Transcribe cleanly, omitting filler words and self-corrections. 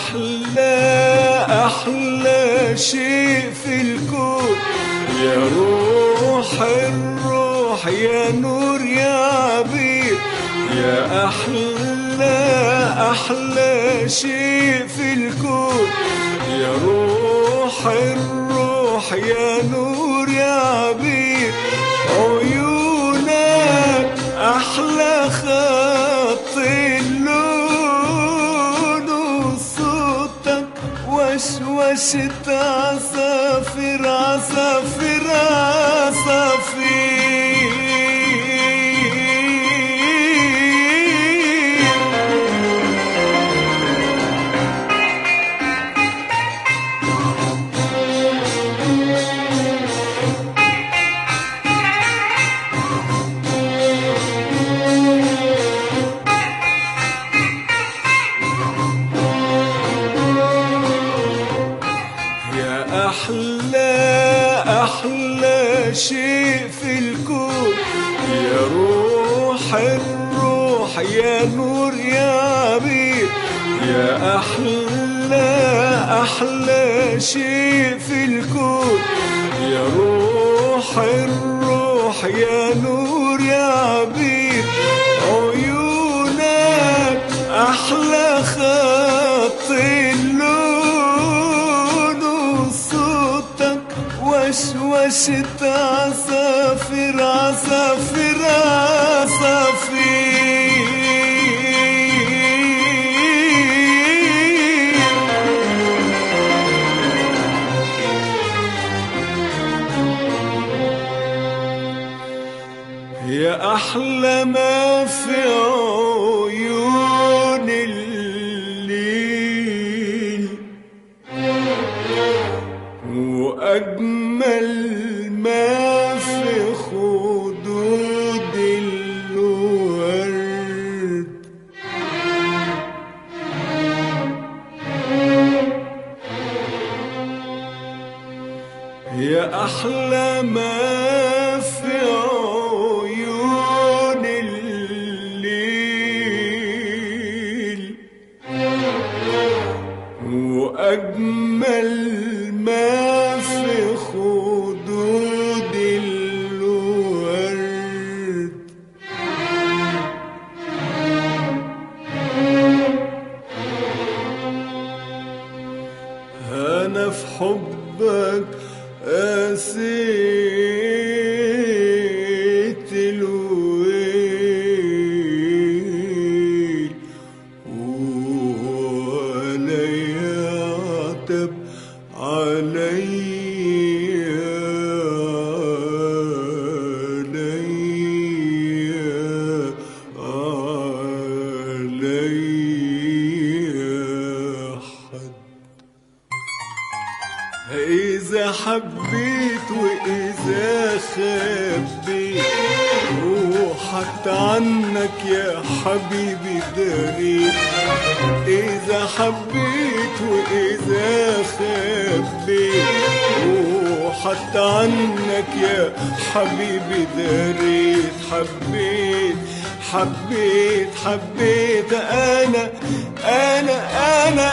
أحلى أحلى شيء في الكون، يا روح الروح يا نور يا عبيد، يا أحلى أحلى شيء في الكون، يا روح الروح يا نور يا عبيد، عيونك أحلى خط اللون، وصوتك وشوشة عصافير عصافير عصافير. أحلى أحلى شيء في الكون، يا روح الروح يا نور يا عبيد، يا أحلى أحلى شيء في الكون، يا روح الروح يا نور يا عبيد، عيونك أحلى خط اللون، وصوتك وشوشة عصافير عصافير عصافير. يا أحلى ما في عيون الليل، وأجمل ما في خدود الورد، يا أحلى ما في عيون الليل، وأجمل ما في خدود الورد، أنا في حبك قاسيت الويل، ولا يعتب علي علي حد. إذا حبيت وإذا خبيت وحتى عنك يا حبيبي داريت، إذا حبيت وإذا خبيت وحتى عنك يا حبيبي داريت، حبيت حبيت حبيت أنا أنا أنا